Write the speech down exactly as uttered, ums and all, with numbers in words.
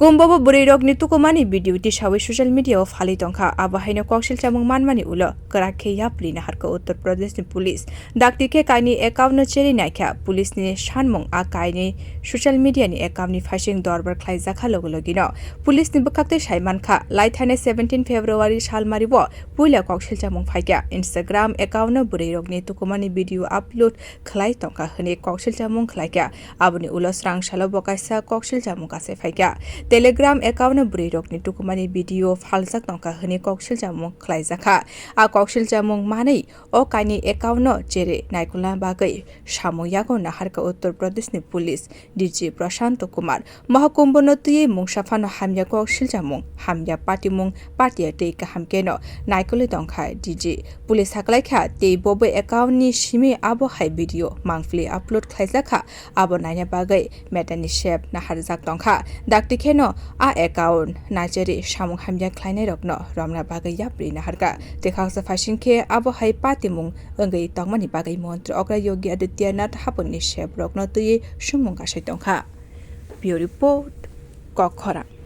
Kumbobo bwrwi rokni tukumani video tisawi social media o phalwi tongkha. Abo haino koksil chamung manmani ulo kwrak khe yapri naharkha Uttar Pradesh ni police. Dakti khe kaini account no cherwi naikha. Police ni sanmung a kaini social media ni account ni phaising dorbar khlaijakha logi logi no. Police ni bwkhak tei sai mankha, lai thani seventeen February salmari o puila koksil chamung phaikha. Instagram account no bwrwi rokni tukumani video upload khlai tongkha hwnwi koksil chamung khlaikha. Aboni ulo srang salo bo kaisa koksil chamung kasai phaikha. Telegram account no bwrwi rokni tukumani video phaljak tongkha hwnwi koksil chamung khlaijakha. A koksil chamung manwi o kaini account no cherwi naikolna bagwi samung yago naharkha Uttar Pradesh ni police D G Prashant Kumar. Mohakumbo no twiwi mungsa phano hamya koksil chamung, hamya patimung, patiya tei kaham khe no naikolwi tongkha D G. Police haklaikha tei bobo account ni simi abo hai video mangpili upload khlaijakha, abo naina bagwi Meta ni sep naharjak tongkha. Dakti kheno a account nacherwi samung hamya khlainai rokno romna bagwi yapri naharkha. Tei khaksa phaising khe abo hai patimung wngwi tongmani bagwi montri okra Yogi Adityanath hapungni sep rokno twiwi sumung kasai tongkha. Bureau Report, Kokkhorang.